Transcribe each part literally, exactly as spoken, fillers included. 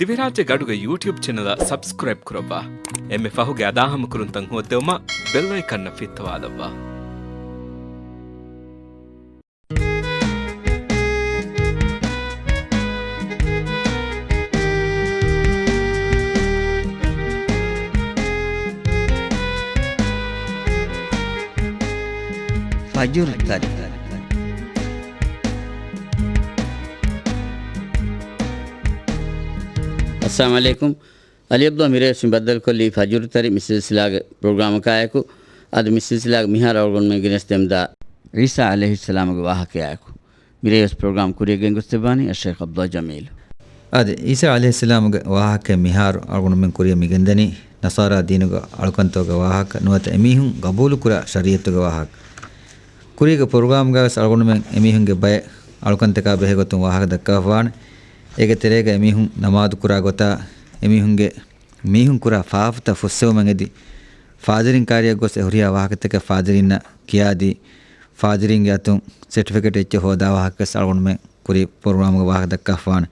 ދިވެހިރާއްޖޭގެ އަޑުގެ ޔޫޓިއުބް ޗެނަލަށް ސަބްސްކްރައިބް ކުރައްވާ. އެންމެ ފަހުގެ އަދާހަމަކުރުންތައް ހޯއްދެވުމަށް ބެލް އައިކަންއަށް ފިއްތަވާލައްވާ. ފަޖުރު ތަރި. އައްސަލާމު ޢަލައިކުމް. އަލީ ޢަބްދުﷲ މިރޭވެސް މި ބައްދަލުކޮށްލީ ފަޖުރު ތަރި މި ސިލްސިލާގެ ޕްރޮގްރާމަކާއެކު. އަދި މި ސިލްސިލާގެ މިހާރު އަޅުގަނޑުމެން ގެނެސްދެމުންދާ ޢީސާ ޢަލައިހިއްސަލާމުގެ ވާހަކަޔާއެކު. މިރޭވެސް ޕްރޮގްރާމް ކުރިއަށް ގެންގޮސްދެއްވާނީ އައްޝައިޚް ޢަބްދުﷲ ޖަމީލު. އާދެ، ޢީސާ ޢަލައިހިއްސަލާމުގެ ވާހަކަ މިހާރު އަޅުގަނޑުމެން ކުރިއަށް މިގެންދަނީ ނަޞާރާ ދީނުގެ އަޅުކަންތަކުގެ ވާހަކަ ނުވަތަ އެމީހުން ގަބޫލުކުރާ ޝަރީޢަތުގެ ވާހަކަ. ކުރީގެ ޕްރޮގްރާމްގަވެސް އަޅުގަނޑުމެން އެމީހުންގެ ބައެއް އަޅުކަންތަކާ ބެހޭގޮތުން ވާހަކަ ދައްކާފަވާނެ. އޭގެ ތެރޭގަ އެމީހުން ނަމާދުކުރާ ގޮތާ، އެމީހުންގެ މީހުން ކުރާ ފާފަތައް ފުއްސެވުމަށް އެދި، ފާދިރިން ކާރިއަށް ގޮސް އެ ހުރިހާ ވާހަކަތަކެއް ފާދިރިންނަށް ކިޔާދީ، ފާދިރިންގެ އަތުން ސެޓްފިކެޓް އެއްޗެއް ހޯދާ ވާހަކަވެސް އަޅުގަނޑުމެން ކުރީ ޕްރޮގްރާމުގަ ވާހަކަ ދައްކާފަވާނެ.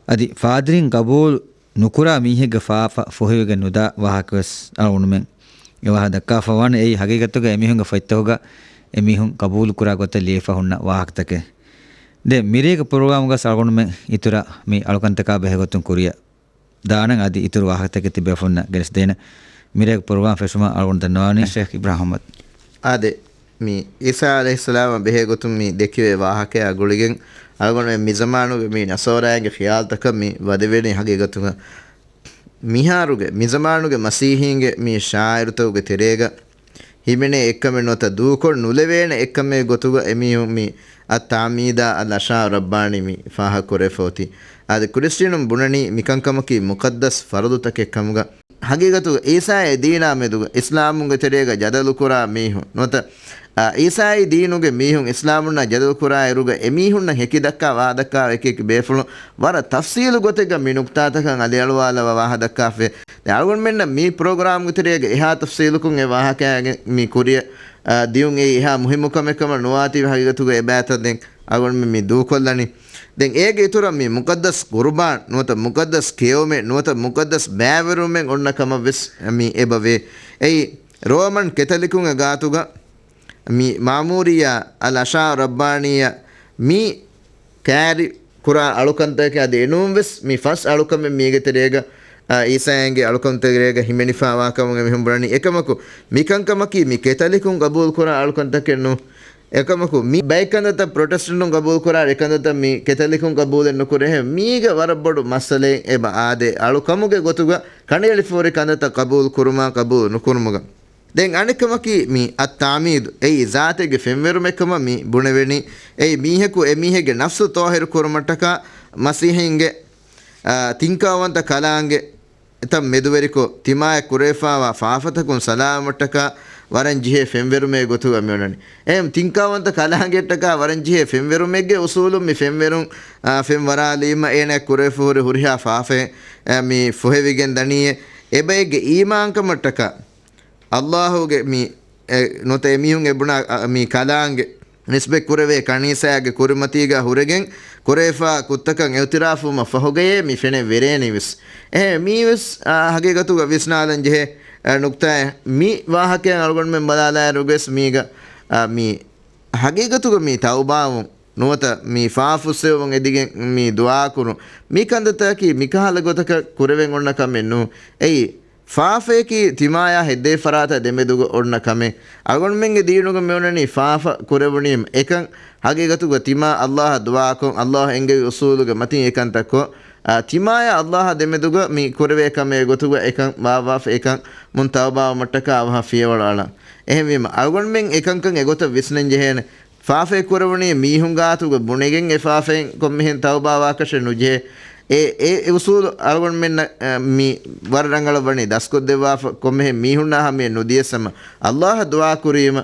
އަދި ފާދިރިން ގަބޫލު ނުކުރާ މީހެއްގެ ފާފަ ފޮހެވިގެން ނުދާ ވާހަކަވެސް އަޅުގަނޑުމެން އެ ވާހަކަ ދައްކާފަވާނެ. އެއީ ހަގީގަތުގަ އެމީހުންގެ ފޮތްތަކުގަ އެމީހުން ގަބޫލުކުރާ ގޮތަށް ލިޔެފަ ހުންނަ ވާހަކަތަކެއް. ދެން މިރޭގެ ޕްރޮގްރާމުގަސް އަޅުގަނޑުމެން އިތުރަށް މި އަޅުކަންތަކާ ބެހޭގޮތުން ކުރިއަށް ދާނަން އަދި އިތުރު ވާހަކަތަކެއް ތިބޭފުޅުންނަށް ގެނެސްދޭނަން. މިރޭގެ ޕްރޮގްރާމް ފެށުމަށް އަޅުގަނޑު ދަންނަވާނީ ޝޭޚް އިބްރާހިމް އަޙްމަދު. އާދެ، މި ޢީސާ ޢަލައިހިއްސަލާމަށް ބެހޭ ގޮތުން މި ދެކެވޭ ވާހަކަޔާ ގުޅިގެން އަޅުގަނޑުމެން މިޒަމާނުގެ މި ނަޞާރާއިންގެ ޚިޔާލުތަކަށް މި ވަދެވޭނީ ހަގީގަތުގަ. މިހާރުގެ މިޒަމާނުގެ މަސީޙީންގެ މި ޝާޢިރުތަކުގެ ތެރޭގަ ހިމެނޭ އެއްކަމެއް ނުވަތަ ދޫކޮށް ނުލެވޭނެ އެއްކަމެއް ގޮތުގަ އެމީހުން މި އައްތަޢުމީދާ އަލްއަޝްޢާރު ރައްބާނީ މި ފާހަގަ ކުރެފަ އޮތީ. އާދެ، ކްރިސްޓިއަނުން ބުނަނީ މިކަންކަމަކީ މުޤައްދަސް ފަރުޟުތަކެއް ކަމުގަ. ހަގީގަތުގަ ޢީސާއާ ދީނާ މެދުގަ އިސްލާމުންގެ ތެރޭގަ ޖަދަލުކުރާ މީހުން ނުވަތަ، އާ، ޢީސާއީ ދީނުގެ މީހުން އިސްލާމުންނާ ޖަދަލުކުރާ އިރުގަ އެމީހުންނަށް ހެކި ދައްކާ ވާދައްކާ އެކި އެކި ބޭފުޅުން ވަރަށް ތަފްޞީލު ގޮތެއްގަ މި ނުކްތާތަކަށް އަލިއަޅުވާލަވާ ވާހަ ދައްކާފައި. ދެން އަޅުގަނޑުމެންނަށް މި ޕްރޮގްރާމްގެ ތެރޭގަ އެހާ ތަފްޞީލުކުން އެ ވާހަކައިގެން މި ކުރިއަށް، އާ، ދިޔުން އެއީ އެހާ މުހިއްމު ކަމެއް ކަމަށް ނުވާތީވެ ހަގީގަތުގަ އެބައިތައް ދެން އަޅުގަނޑުމެން މި ދޫކޮށްލަނީ. ދެން އޭގެ އިތުރަށް މި މުޤައްދަސް ޤުރުބާން ނުވަތަ މުޤައްދަސް ކެއުމެއް ނުވަތަ މުޤައްދަސް ބައިވެރިވުމެއް އޮންނަ ކަމަށް ވެސް މި އެބަވޭ. އެއީ ރޯމަން ކެތަލިކުންގެ ގާތުގަ މި މާމޫރިއްޔާ އަލްއަޝްޢާރު ރައްބާނިއްޔާ މި ކައިރި ކުރާ އަޅުކަންތަކެއް އަދި އެނޫން ވެސް މި ފަސް އަޅުކަމެއް މީގެ ތެރޭގަ، އާ، ޢީސާއިންގެ އަޅުކަންތެރޭގަ ހިމެނިފާވާ ކަމުގެ މިހުން ބުނަނީ. އެކަމަކު މިކަންކަމަކީ މި ކެތަލިކުން ގަބޫލުކުރާ އަޅުކަންތަކެއް ނޫން. އެކަމަކު މި ބައެއް ކަންތައްތައް ޕްރޮޓެސްޓަންޓުން ގަބޫލުކުރާ އެކަންތައްތައް މި ކެތަލިކުން ގަބޫލެއް ނުކުރޭ. މީގަ ވަރަށް ބޮޑު މައްސަލައެއް އެބަ އާދޭ އަޅުކަމުގެ ގޮތުގަ ކަނޑައެޅިފަހުރި ކަންތައްތައް ޤަބޫލު ކުރުމާ ޤަބޫލު ނުކުރުމުގަ. ދެން އަނެއްކަމަކީ މި އައްތަޢުމީދު، އެއީ ޒާތެއްގެ ފެންވެރުމެއް ކަމަށް މި ބުނެވެނީ. އެއީ މީހަކު އެމީހެއްގެ ނަފްސު ޠާހިރު ކުރުމަށްޓަކާ މަސީޙީންގެ، އާ، ތިންކާވަންތަ ކަލާނގެ ތައް މެދުވެރިކޮށް، ތިމާޔަށް ކުރެވިފާވާ ފާފަތަކުން ސަލާމަތްޓަކާ ވަރަން ޖެހޭ ފެންވެރުމެއް ގޮތުގަ މިއޮންނަނީ. އެހެން ތިންކާވަންތަ ކަލާނގެއްޓަކާ ވަރަން ޖެހޭ ފެންވެރުމެއްގެ އުސޫލުން މި ފެންވެރުން، އާ، ފެން ވަރާލީމަ އޭނައަށް ކުރެވިފަހުރި ހުރިހާ ފާފައެއް، އާ، މި ފޮހެވިގެން ދަނީއޭ. އެބައެއްގެ އީމާންކަމަށްޓަކާ ﷲ ގެ މި، އެ، ނުވަތަ އެމީހުން އެބުނާ، އަ، މި ކަލާނގެ ނިސްބަތް ކުރެވޭ ކަނީސާގެ ކުރިމަތީގަ ހުރެގެން ކުރެވިފާ ކުށްތަކަށް އެއުތިރާފުވުމަށް ފަހުގައޭ މި ފެނެއް ވެރޭނީ ވެސް. އެހެން މީ ވެސް، އާ، ހަގީގަތުގަ ވިސްނާލަން ޖެހޭ، އަ، ނުކްތާއެއް. މި ވާހަކައިން އަޅުގަނޑުމެން ބަލާލާއިރުގަސް މީގަ، އާ، މި ހަގީގަތުގަ މި ތައުބާވުން ނުވަތަ މި ފާފަ ފުއްސެވުމުން އެދިގެން މި ދުޢާކުރުން. މި ކަންތައްތަކަކީ މިކަހަލަ ގޮތަކަށް ކުރެވެން އޮންނަ ކަމެއް ނޫން. އެއީ، ފާފަޔަކީ ތިމާޔާ ހެއްދޭ ފަރާތާ ދެމެދުގަ އޮންނަ ކަމެއް. އަޅުގަނޑުމެންގެ ދީނުގަ މިއޮންނަނީ ފާފަ ކުރެވުނީމަ އެކަން ހަގީގަތުގަ ތިމާ ﷲ އަށް ދުޢާކޮށް، ﷲ އެންގެވި އުސޫލުގެ މަތިން އެކަންތައް ކޮށް، އާ، ތިމާޔާ ﷲ އާ ދެމެދުގަ މި ކުރެވޭ ކަމެއް ގޮތުގަ އެކަން ވާވާފަ އެކަން މުން ތައުބާވުމަށްޓަކާ އަވަހަށް ފިޔަވަޅު އަޅަން. އެހެންވީމަ، އަޅުގަނޑުމެން އެކަންކަން އެގޮތަށް ވިސްނަން ޖެހޭނެ. ފާފައެއް ކުރެވުނީ މީހުން ގާތުގަ ބުނެގެން އެ ފާފައިން ކޮންމެހެން ތައުބާވާކަށެއް ނުޖެހޭ. އެ، އެ، އެ އުސޫލު އަޅުގަނޑުމެންނަށް، އަ، މި ވަރަށް ރަނގަޅަށް ވަނީ ދަސްކޮށްދެއްވާފަ ކޮންމެހެން މީހުންނާ ހަމަޔަށް ނުދިޔަސް ހަމަ ﷲ އަށް ދުޢާ ކުރީމަ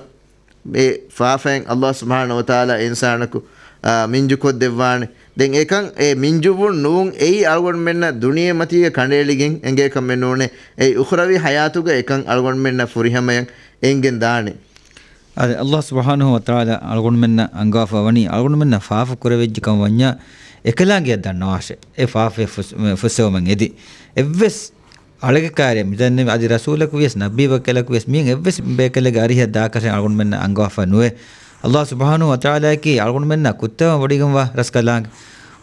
އެ ފާފައިން ﷲ ސުބްޙާނަހޫ ވަތަޢާލާ އިންސާނަކު، އާ، މިންޖުކޮށްދެއްވާނެ. ދެން އެކަން އެ މިންޖުވުން ނޫން އެއީ އަޅުގަނޑުމެންނަށް ދުނިޔެ މަތީގަ ކަނޑައެޅިގެން އެނގޭ ކަމެއް ނޫނޭ. އެއީ އުޚްރަވީ ޙަޔާތުގަ އެކަން އަޅުގަނޑުމެންނަށް ފުރިހަމަޔަށް އެނގެން ދާނެ. އާދެ، ﷲ ސުބްޙާނަހޫ ވަތަޢާލާ އަޅުގަނޑުމެންނަށް އަންގާފަ ވަނީ، އަޅުގަނޑުމެންނަށް ފާފަ ކުރެވިއްޖެ ކަމަށް ވަންޏާ، އެކަލާނގެއަށް ދަންނަވާށޭ. އެ ފާފަ ފުސް-، ފުއްސެވުމަށް އެދި. އެއްވެސް އަޅެގެ ކާރިޔަށް މިދަންނެވި އަދި ރަސޫލަކު ވިޔަސް ނަބީ ބަކަލަކު ވިޔަސް މިއިން އެއްވެސް ބޭކަލެއްގެ އަރިހަށް ދާކަށެއް އަޅުގަނޑުމެންނަށް އަންގަވާފަ ނުވޭ. އައްލާހު ސުބްޙާނަހު ވަތަޢާލާއަކީ އަޅުގަނޑުމެންނާ ކުއްތަވަން ވޮޑިގެންވާ ރަސްކަލާނގެ.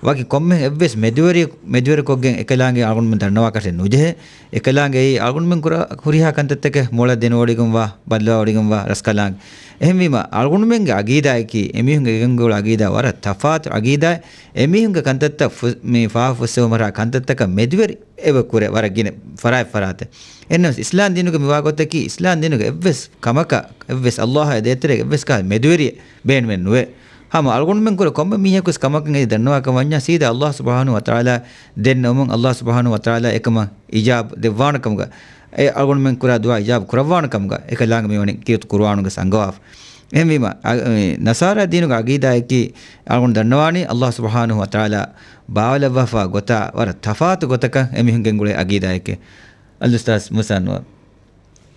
ވަކި ކޮންމެ އެއްވެސް މެދުވެރި-، މެދުވެރިކޮށްގެން އެކަލާނގެ އަޅުގަނޑުމެން ދަންނަވާކަށެއް ނުޖެހޭ. އެކަލާނގެ އެއީ އަޅުގަނޑުމެން ކުރާ ހުރިހާ ކަންތައްތަކެއް މޮޅަށް ދެނެވޮޑިގެންވާ، ބައްލަވާވޮޑިގެންވާ ރަސްކަލާނގެ. އެހެންވީމަ، އަޅުގަނޑުމެންގެ އަގީދާއަކީ، އެމީހުންގެ ގެންގުޅު އަގީދާ ވަރަށް ތަފާތު އަގީދާއެއް. އެމީހުންގެ ކަންތައްތައް ފު-، މި ފާފަ ފުއްސެވުމަށާ ކަންތައްތަކަށް މެދުވެރި އެބަ ކުރޭ ވަރަށް ގިނަ ފަރާތް ފަރާތެއް. އެހެންނަމަވެސް، އިސްލާމް ދީނުގެ މިވާ ގޮތަކީ، އިސްލާމް ދީނުގެ އެއްވެސް ކަމަކަށް، އެއްވެސް އައްލާހާ ދޭތެރޭގެ އެއްވެސް ކަހަލަ މެދުވެރިއެއް ބޭނުމެއް ނުވޭ. ހަމަ އަޅުގަނޑުމެން ކުރެ ކޮންމެ މީހަކުވެސް ކަމަކަށް އެދި ދަންނަވާކަށް ވަންޏާ، ސީދާ އައްލާހު ސުބްޙާނަހު ވަތަޢާލާ ދެންނެވުމުން އައްލާހު ސުބްޙާނަހު ވަތަޢާލާ އެކަމަށް އިޖާބަ ދެއްވާނެ ކަމުގަ، އެ އަޅުގަނޑުމެން ކުރާ ދުޢާ އިޖާބަ ކުރައްވާނެ ކަމުގަ، އެކަލާނގެ މިވަނީ ކީރިތި ޤުރުއާނުގަ އަންގަވާފަ. އެހެންވީމަ، އަ، އެ، ނަޞާރާ ދީނުގެ އަގީދާއަކީ، އަޅުގަނޑު ދަންނަވާނީ އައްލާހު ސުބްޙާނަހު ވަތަޢާލާ ބާވަލައްވާފަ ގޮތާ ވަރަށް ތަފާތު ގޮތަކަށް އެމީހުން ގެންގުޅޭ އަގީދާއެކޭ. އަލްއުސްތާޛް މޫސާ އަންވަރު.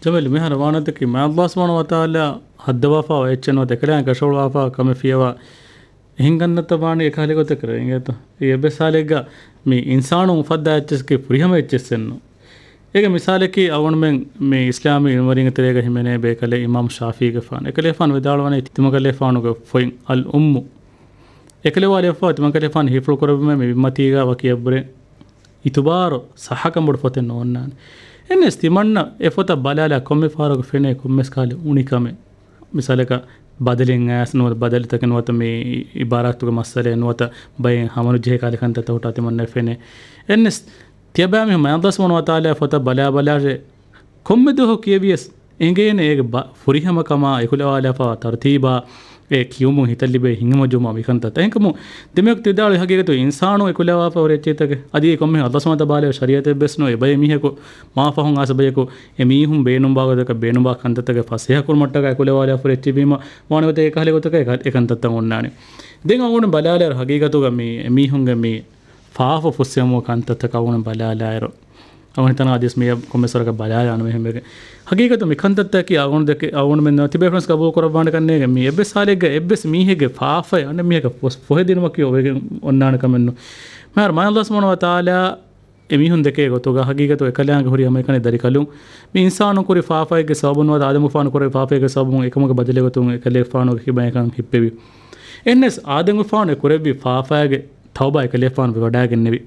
ޖަމީލް، މިހާރު ވާނަތަކީ މާތް އައްލާހު ސުބްޙާނަހު ވަތަޢާލާ ހައްދަވާފަ އެއްޗެއް ނުވަތަ އެކަލާނގެ ކަށައުޅުވާފަ ކަމެއް ފިޔަވާ އެހެން ކަންތައްތައް ވާނީ އެކަހަލަ ގޮތަކަށް އިނގޭތޯ. އެއީ އެއްވެސް ހާލެއްގަ މި އިންސާނުން އުފައްދާ އެއްޗެއްގެ ފުރިހަމަ އެއްޗެއްސެއްނު. އޭގެ މިސާލަކީ އަޅުގަނޑުމެން މި އިސްލާމީ އިލްމުވެރިންގެ ތެރޭގަ ހިމެނޭ ބޭކަލެއް އިމާމު ޝާފިޢީގެފާނު. އެކަލޭފާނު ވިދާޅުވަނީ ތިމަންކަލޭފާނުގެ ފޮތް އަލް އުއްމު އެކަލެވާލެވިފަ، ތިމަންކަލޭފާނު ހިފުޅު ކުރެއްވުމެއް މި ބިންމަތީގަ ވަކި އެއްބުރެ އިތުބާރު ސައްހަކަން ބޮޑު ފޮތެއް ނޯންނާނެ. އެންނެސް ތިމަންނަ އެ ފޮތަށް ބަލާލާ ކޮންމެ ފަހަރަކު ފެނޭ ކޮންމެސް ކަހަލަ އުނިކަމެއް. މިސާލަކަށް ބަދަލެއް އައިސް ނުވަތަ ބަދަލުތަކެއް ނުވަތަ މި އިބާރާތުގެ މައްސަލައެއް ނުވަތަ ބައެއް ހަމަނުޖެހޭ ކަހަލަ ކަންތައްތައް ހުއްޓާ ތިމަންނަ ފެނޭ. އެންނެސް ތިޔަބައިމީހުން މާތް އައްލާހު ސުބްޙާނަހު ވަތަޢާލާ ފޮތަށް ބަލާ ބަލާށޭ ކޮންމެ ދުވަހަކު ކިޔެވިޔަސް އެނގޭނެ އޭގެ ބަ-، ފުރިހަމަކަމާ އެކުލަވާލާފަވާ ތަރުތީބާ އެ ކިޔުމުން ހިތަށް ލިބޭ ހިތްހަމަޖެހުމާ މިކަންތައްތައް. އެހެންކަމުން ދެމީހަކު ވިދާޅުވި ހަގީގަތުގަ އިންސާނު އެކުލަވާފަ ހުރި އެއްޗެއްތަކެއް އަދި އެ ކޮންމެ އައްލާހު ސުބްޙާނަހު ވަތަޢާލާ ޝަރީޢަތެއް ވެސް ނުވޭ. އެބައި މީހަކު މާ ފަހުން އައިސް ބަޔަކު އެ މީހުން ބޭނުންވާ ގޮތަކަށް ބޭނުންވާ ކަންތައްތަކަށް ފަސޭހަ ކުރުމަށްޓަކާ އެކުލަވާލާފަ ހުރި އެއްޗެއް ވީމަ ވާނެ ގޮތަށް އެކަހަލަ ގޮތަކަށް އެ ކަ-، އެ ކަންތައްތައް އޮންނާނެ. ދެން އަޅުގަނޑު ބަލާލާއިރު ހަގީގަތުގަ މި އެ މީހުންގެ މި ފާފަ ފުއްސެވުމުގެ ކަންތައްތަކަށް އަޅުގަނޑު ބަލާލާއިރު، އަޅުގަނޑު ހިތަން އަދިވެސް މިއަށް ކޮންމެސް ވަރަކަށް ބަލާލާނަމޭ ހެންވެގެން. ހަގީގަތު މި ކަންތައްތަކީ އަޅުގަނޑު ދެކެ-، އަޅުގަނޑުމެން ތިބޭފުޅުން ގަބޫލު ކުރައްވާނެ ކަންނޭނގެ މީ އެއްވެސް ހާލެއްގަ އެއްވެސް މީހެއްގެ ފާފައެއް އަނެއް މީހަކަށް ފޮ-، ފޮހެދިނުމަކީ އޮވެގެން އޮންނާނެ ކަމެއްނު. މިހާރު މާތް އައްލާހު ސުބްޙާނަހު ވަތަޢާލާ އެމީހުން ދެކޭ ގޮތުގަ ހަގީގަތު އެކަލާނގެ ހުރި ހަމައެކަނި ދަރިކަލުން މި އިންސާނުން ކުރި ފާފައެއްގެ ސަބަބުން ނުވަތަ އާދަމުގެފާނު ކުރި ފާފައެއްގެ ސަބަބުން އެކަމުގެ ބަދަލެއް ގޮތުން އެކަލޭފާނުގެ ކިބައިން އެކަން ހިއްޕެވި. އެހެންނަސް އާދަމުގެފާނު އެ ކުރެއްވި ފާފައިގެ ތައުބާ އެކަލޭފާނު ވެވަޑައިގެންނެވި.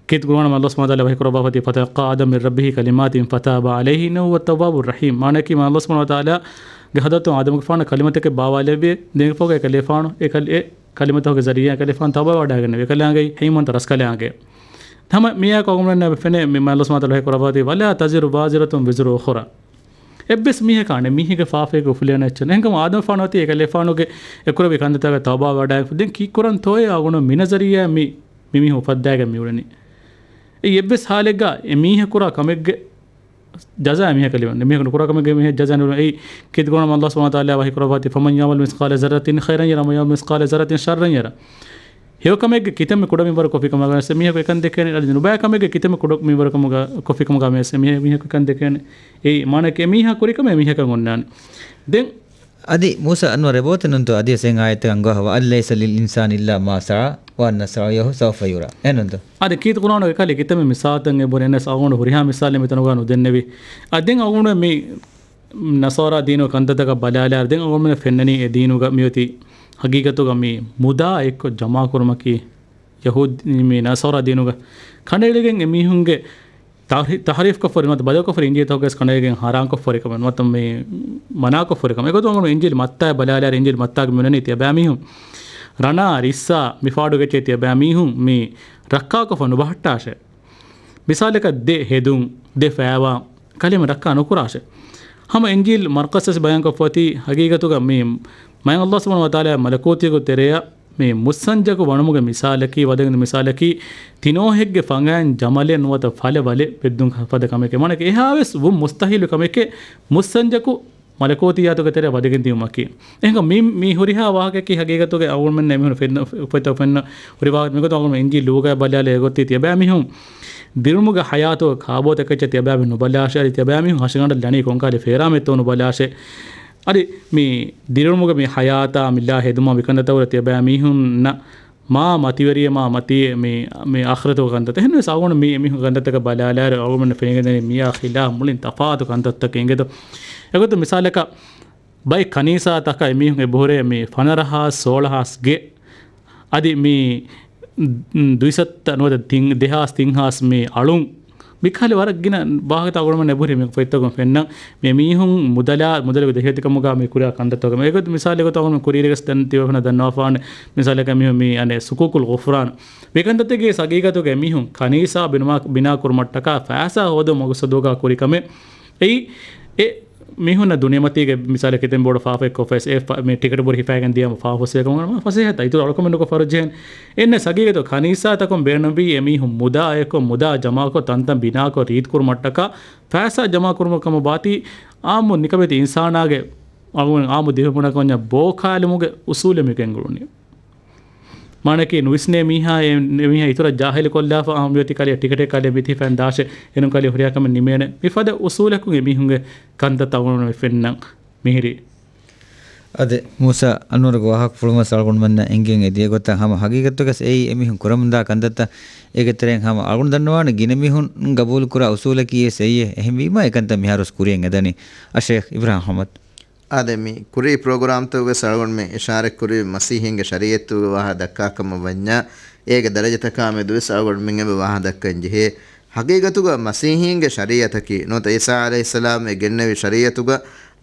ކީރިތި ޤުރުއާނު އައްލާހު ސުބްޙާނަހު ވަތަޢާލާ ވަޙީ ކުރައްވާފައި، ފަތަލައްޤާ އާދަމު މިން ރައްބިހި ކަލިމާތިން ފަތާބަ ޢަލައިހި އިންނަހު ހުވައް ތައްވާބު ރަޙީމް. މާނައަކީ މާތް އައްލާހު ސުބްޙާނަހު ވަތަޢާލާގެ ޙަޟްރަތުން އާދަމުގެފާނަށް ކަލިމަތަކެއް ބާވާލެއްވި. ދެން އެފަހުގަ އެކަލޭފާނު އެކަލި-، އެ ކަލިމަތަކުގެ ޒަރީޢާ އެކަލޭފާނު ތައުބާ ވަޑައިގެންނެވި. އެކަލާނގެ ހެއިމަންތަ ރަސްކަލާނގެ. ހަމަ މިއާއެކު އަޅުގަނޑުމެންނަށް ފެނޭ މި މާތް އައްލާހު ސުބްޙާނަހު ވަތަޢާލާ ވަޙީ ކުރައްވާތީ، ވަލާ ތަޒިރު ވާޒިރަތުން ވިޒުރު އުޚުރާ. އެއްވެސް މީހަކާ ނެ މީހެއްގެ ފާފައެއް އުފުލޭނެ އެއްޗެއް ނެތް. އެހެންކަމުން އާދަމުގެފާނު އޮތީ އެކަލޭފާނުގެ އެކުރެއްވި ކަންތައްތަކަށް ތައުބާ ވަޑައި ދެން ކީއްކުރަންތޯއޭ އަޅުގަނޑު މި ނަޒަރިއްޔާ މި، މި މީހުން އުފައްދާގެން މި އުޅެނީ. އެއީ އެއްވެސް ހާލެއްގަ އެ މީހަކު ކުރާ ކަމެއްގެ ޖަޒާ މީހަކަށް ލިބެން. މީހަކު ނުކުރާ ކަމެއްގެ މީހަކަށް ޖަޒާ ނުލިބޭ. އެއީ ކީރިތި ޤުރުއާނު އައްލާހު ސުބްޙާނަހު ވަތަޢާލާ ވަޙީ ކުރައްވާތީ، ފަމަން ޔަޢުމަލް މިސްޤާލަ ޒައްރަތިން ޚައިރަން ޔަރަ ވަމަން ޔަޢުމަލް މިސްޤާލަ ޒައްރަތިން ޝައްރަން ޔަރަ. ހެޔޮ ކަމެއްގެ ކިތަންމެ ކުޑަ މިންވަރު ކޮށްފި ކަމުގަ ވެސް މީހަކު އެކަން ދެކޭނެ. އަދި ނުބައި ކަމެއްގެ ކިތަންމެ ކުޑަ މިންވަރު ކަމުގަ، ކޮށްފި ކަމުގަ ވެސް މީހަ-، މީހަކު އެކަން ދެކޭނެ. އެއީ މާނައަކީ އެ މީހާ ކުރި ކަމެއް އެ މީހަކަށް އޮންނާނެ. ދެން އަދި މޫސާ އަންވަރު އެބައޮތެއް ނޫންތޯ އަދިވެސް އެހެން އާޔަތެއް އަންގަވާ، وَأَنْ لَيْسَ لِلْإِنسَانِ إِلَّا مَا سَعَىٰ وَأَنَّ سَعْيَهُ سَوْفَ يُرَىٰ. އެހެންނޫންތޯ؟ އަދި ކީރިތި ޤުރުއާނުގެ ކަލޭ ކިތަންމެ މިސާލުތައް އެބުރި އެންނަސް އަޅުގަނޑު ހުރިހާ މިސާލެއް މިތަނުގަ ނުދެންނެވި. އަދި ދެން އަޅުގަނޑު މި ނަޞާރާ ދީނުގެ ކަންތައްތަކަށް ބަލާލާއިރު ދެން އަޅުގަނޑުމެންނަށް ފެންނަނީ އެ ދީނުގަ މިއޮތީ ހަގީގަތުގަ މި މުދާ އެއްކޮށް ޖަމާކުރުމަކީ ޔަހޫދީ މި ނަޞާރާ ދީނުގަ ކަނޑައެޅިގެން އެމީހުންގެ ތަޙްރީ-، ތަޙްރީފްކޮށްފަ ހުރި ނުވަތަ ބަދަލުކޮށްފަ ހުރި އިންޖީލްތަކުގައި ކަނޑައެޅިގެން ހަރާންކޮށްފަ ހުރި ކަމެއް ނުވަތަ މި މަނާކޮށްފަ ހުރި ކަމެއް. އެގޮތުން އަޅުގަނޑު އިންޖީލް މައްތާއަށް ބަލާލާއިރު އިންޖީލް މައްތާގެ މިއޮންނަނީ ތިޔަބައިމީހުން ރަނާ ރިއްސާ މި ފާޑުގެ އެއްޗެއް ތިޔަބައިމީހުން މި ރައްކާކޮށްފަ ނުބަހައްޓާށޭ. މިސާލަކަށް ދެ ހެދުން، ދެ ފައިވާން ކަލޭމެން ރައްކާ ނުކުރާށޭ. ހަމަ އިންޖީލް މަރްޤަސް ވެސް ބަޔާންކޮށްފަ އޮތީ ހަގީގަތުގަ މި މާތް އައްލާހު ސުބްޙާނަހު ވަތަޢާލާ މަލަކޫތީގެ ތެރެއަށް މި މުއްސަންޖަކު ވަނުމުގެ މިސާލަކީ، ވަދެގެން މިސާލަކީ، ތިނޯހެއްގެ ފަނގާއިން ޖަމަލެއް ނުވަތަ ފަލަ ވަލެއް ވެއްދުން ފަދަ ކަމެކޭ. މާނައަކީ އެހާވެސް ވުން މުސްތަޙީލު ކަމެކޭ މުއްސަންޖަކު މަލަކޫތިއްޔާތުގެ ތެރެއަށް ވަދެގެން ދިޔުމަކީ. އެހެންކަމުން މި، މި ހުރިހާ ވާހަކައަކީ ހަގީގަތުގަ އަޅުގަނޑުމެންނަށް އެމީހުން ފެންނަ، ފޮތްތައް ފެންނަ ހުރި ވާހަކަ މިގޮތަށް އަޅުގަނޑު އިންޖީލް ލޫކާއަށް ބަލާލާ އެގޮތީ ތިޔަބައިމީހުން ދިރުމުގެ ޙަޔާތުގަ ކާބޯތަކެއްޗެއް ތިޔަބައިމީހުން ނުބަލާށޭ، އަދި ތިޔަބައިމީހުން ހަށިގަނޑަށް ލަނީ ކޮންކަހަލަ ފޭރާމެއްތޯ ނުބަލާށޭ. އަދި މި ދިރިއުޅުމުގެ މި ޙަޔާތާ މި ލާ ހެދުމާ މިކަންތައްތަކުގަ ތިޔަބައިމީހުންނަށް މާ މަތިވެރިޔެ މާ މަތީ މި، މި އާޚިރަތުގެ ކަންތައްތައް. އެހެންވެސް އަޅުގަނޑު މި އެމީހުން ކަންތައްތަކަށް ބަލާލާއިރު އަޅުގަނޑު ފެނިގެންދަނީ މިއާ ޚިލާފް މުޅިން ތަފާތު ކަންތައްތަކެއް އިނގޭތޯ. އެގޮތުން މިސާލަކަށް ބައެއް ކަނީސާތަކަށް އެމީހުން އެބަހުރޭ މި ފަނަރަ ހާސް ސޯޅަ ހާސް ގެ އަދި މި ދުއިސައްތަ ނުވަތަ ތިން، ދެހާސް ތިން ހާސް މި އަޅުން މިކަހަލަ ވަރަށް ގިނަ ވާހަކަތައް އަޅުގަނޑުމެން އެބަހުރި މި ފޮތްތަކުން ފެންނަން. މި މީހުން މުދަލާ، މުދަލުގެ ދެހިވެތިކަމުގަ މި ކުރާ ކަންތައްތަކުގަ އެގޮތު މިސާލެއް ގޮތަށް އަޅުގަނޑު ކުރީރިގަސް ދަން ތިބޭފުޅުންނަށް ދަންނަވާފާނެ. މިސާލަކަށް މީހުން މި އަނެއް ސުކޫކުލް ގުފްރާން މި ކަންތައްތަކެއް ހަގީގަތުގަ މީހުން ކަނީސާ ބިނާ، ބިނާ ކުރުމަށްޓަކާ ފައިސާ ހޯދުމުގެ މަގުސަދުގަ ކުރި ކަމެއް. އެއީ އެ މީހުންނަށް ދުނިޔެމަތީގެ މިސާލަކަށް ކިތަން ބޮޑު ފާފައެއް ކޮށްފައިސް އެ ފަ-، މި ޓިކެޓް ބުރި ހިފައިގެން ދިޔަމަ ފާފަ ހުސްވޭ ކަމަށް ފަސޭހަތައް އިތުރު އަޅުކަމެއް ނުކޮށް ފަރުޖެހެން. އެންނެ ހަގީގަތު ކަނީސާތަކުން ބޭނުންވީ އެމީހުން މުދާއެކު މުދާ ޖަމާކޮށް ތަންތަން ބިނާކޮށް ރީތިކުރުމަށްޓަކާ ފައިސާ ޖަމާކުރުމަށް ކަމަށް ބާތީ އާއްމު ނިކަމެތި އިންސާނާގެ އަޅުގަނޑު އާއްމު ދިވެހިބަހުންނަކަށް ވަންޏާ ބޯކާލުމުގެ އުސޫލެއް މި ގެންގުޅުނީ. މާނައަކީ ނުވިސްނޭ މީހާ، އެ މީހާ އިތުރަށް ޖާހިލު ކޮށްލާފަ، އާ، މިއޮތީ ކަލޭ ޓިކެޓެއް ކަލޭ މިތި ފަން ދާށޭ، އެނޫން ކަލޭ ހުރިހާ ކަމެއް ނިމޭނެ. މިފަދަ އުސޫލަކުން އެމީހުންގެ ކަންތައް ތައުނު މި ފެންނަން މިހިރީ. އަދި މޫސާ އަންވަރުގެ ވާހަކަފުޅުން ވެސް އަޅުގަނޑުމެންނަށް އެނގިގެން އެދިޔަ ގޮތަށް ހަމަ ހަގީގަތުގަސް އެއީ އެމީހުން ކުރަމުންދާ ކަންތައްތައް. އޭގެ ތެރެއިން ހަމަ އަޅުގަނޑު ދަންނަވާނެ ގިނަ މީހުން ގަބޫލުކުރާ އުސޫލަކީ ވެސް އެއީ. އެހެންވީމާ އެކަންތައް މިހާރުވެސް ކުރިއަށް އެދަނީ. އަޝޭޚް އިބްރާހިމް އަޙްމަދު. އާދެ، މި ކުރީ ޕްރޮގްރާމްތަކުގަސް އަޅުގަނޑުމެން އިޝާރަތްކުރި މަސީޙީންގެ ޝަރީޢަތުގެ ވާހަ ދައްކާ ކަމަށް ވަންޏާ، އޭގެ ދަރަޖަތަކާމެދުވެސް އަޅުގަނޑުމެން އެބަ ވާހަ ދައްކަން ޖެހޭ. ހަގީގަތުގަ މަސީޙީންގެ ޝަރީޢަތަކީ ނުވަތަ ޢީސާ ޢަލައިހިއްސަލާމް އެ ގެންނެވި ޝަރީޢަތުގަ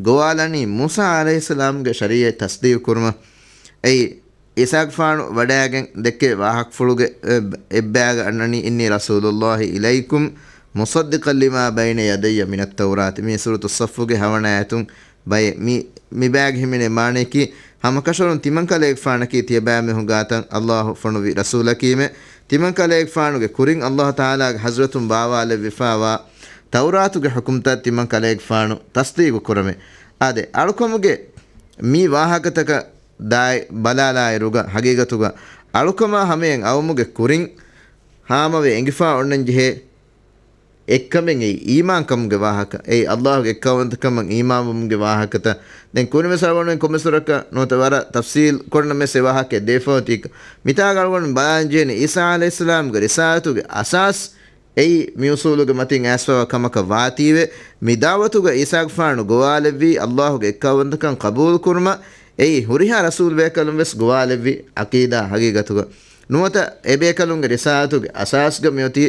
ގޮވާލަނީ މޫސާ ޢަލައިހިއްސަލާމްގެ ޝަރީޢަތް ތަޞްދީޤު ކުރުމަށް. އެއީ، ޢީސާގެފާނު ވަޑައިގެން ދެއްކޭ ވާހަކަފުޅުގެ އެއް، އެއްބަޔާގަ އަންނަނީ، "إني رسول الله إليكم مصدقا لما بين يدي من التوراة." މީ ސޫރަތު ޞައްފުގެ ހަވަނަ އާޔަތުން ބައެއް. މި، މި ބަޔާގެ ހިމެނޭ މާނަޔަކީ، ހަމަކަށަވަރުން ތިމަން ކަލޭގެފާނަކީ ތިޔަބައިމީހުން ގާތަށް ﷲ ފޮނުވި ރަސޫލަކީމެ. ތިމަން ކަލޭގެފާނުގެ ކުރިން ﷲ ތަޢާލާގެ ޙަޟްރަތުން ބާވާލެއްވިފާވާ ތައުރާތުގެ ޙުކުމްތައް ތިމަން ކަލޭގެފާނު ތަޞްދީޤު ކުރަމެ. އާދެ، އަޅުކަމުގެ މި ވާހަކަތަކަށް ދާއި ބަލާލާއިރުގަ، ހަގީގަތުގަ އަޅުކަމާ ހަމަޔަށް އައުމުގެ ކުރިން ހާމަވެ އެނގިފާ އޮންނަން ޖެހޭ އެއްކަމެއް އެއީ އީމާންކަމުގެ ވާހަކަ. އެއީ ﷲގެ އެއްކައުވަންތަކަމަށް އީމާންވުމުގެ ވާހަކަތައް. ދެން ކުރިންވެސް އަޅުގަނޑުމެން ކޮންމެސް ވަރަކަށް ނުވަތަ ވަރަށް ތަފްސީލް ކޮށްނަމެސް އެ ވާހަކަ ދެފައޮތީ. މިތާގަ އަޅުގަނޑު ބަލާން ޖެހެނީ ޢީސާ ޢަލައިހިއްސަލާމްގެ ރިސާލަތުގެ އަސާސް އެއީ މި އުސޫލުގެ މަތިން އައިސްފަވާ ކަމަކަށް ވާތީވެ، މި ދަޢުވަތުގަ ޢީސާގެފާނު ގޮވާލެއްވީ ﷲގެ އެއްކައުވަންތަކަން ޤަބޫލުކުރުމަށް. އެއީ ހުރިހާ ރަސޫލް ބޭކަލުން ވެސް ގޮވާލެއްވި ޢަޤީދާ ހަގީގަތުގަ. ނުވަތަ އެބޭކަލުންގެ ރިސާލަތުގެ އަސާސްގަ މިއޮތީ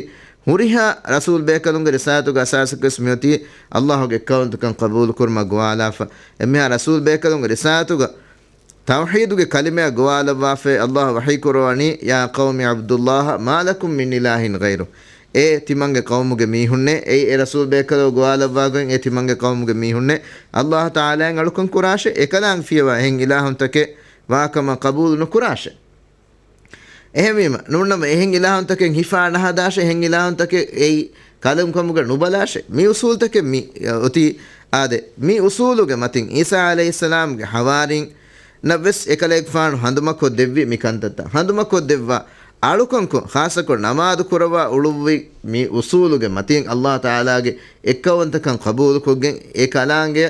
ހުރިހާ ރަސޫލް ބޭކަލުންގެ ރިސާލަތުގެ އަސާސަކަށް ވެސް މިއޮތީ ﷲގެ އެއްކައުވަންތަކަން ޤަބޫލުކުރުމަށް ގޮވާލާފަ. އެންމެހާ ރަސޫލް ބޭކަލުންގެ ރިސާލަތުގަ ތައުޙީދުގެ ކަލިމައަށް ގޮވާލައްވާފައި ﷲ ވަޙީ ކުރައްވަނީ، "يا قوم اعبدوا الله ما لكم من إله غيره." އޭ ތިމަންގެ ޤައުމުގެ މީހުންނޭ، އެއީ އެ ރަސޫލް ބޭކަލަށް ގޮވާލައްވާގޮތް، އޭ ތިމަންގެ ޤައުމުގެ މީހުންނޭ، ﷲ ތަޢާލާއިން އަޅުކަން ކުރާށޭ، އެކަލާނގެ ފިޔަވާ އެހެން އިލާހުންތަކެއް ވާކަމަށް ޤަބޫލު ނުކުރާށޭ. އެހެންވީމަ، ނޫންނަމަ އެހެން އިލާހުންތަކެއް ހިފާ ނަހަދާށޭ، އެހެން އިލާހުންތަކެއް އެއީ ކަލުންކަމުގަ ނުބަލާށޭ. މި އުސޫލުތަކެއް މި އޮތީ. އާދެ، މި އުސޫލުގެ މަތިން ޢީސާ ޢަލައިހިއްސަލާމްގެ ޙަވާރީން ނަށްވެސް އެކަލޭގެފާނު ހަނދުމަކޮށްދެއްވި މިކަންތައްތައް. ހަނދުމަކޮށްދެއްވާ އަޅުކަންކޮށް، ޚާއްޞަކޮށް ނަމާދު ކުރައްވާ އުޅުއްވި މި އުސޫލުގެ މަތިން ﷲ ތަޢާލާގެ އެއްކައުވަންތަކަން ޤަބޫލުކޮށްގެން، އެ ކަލާނގެ،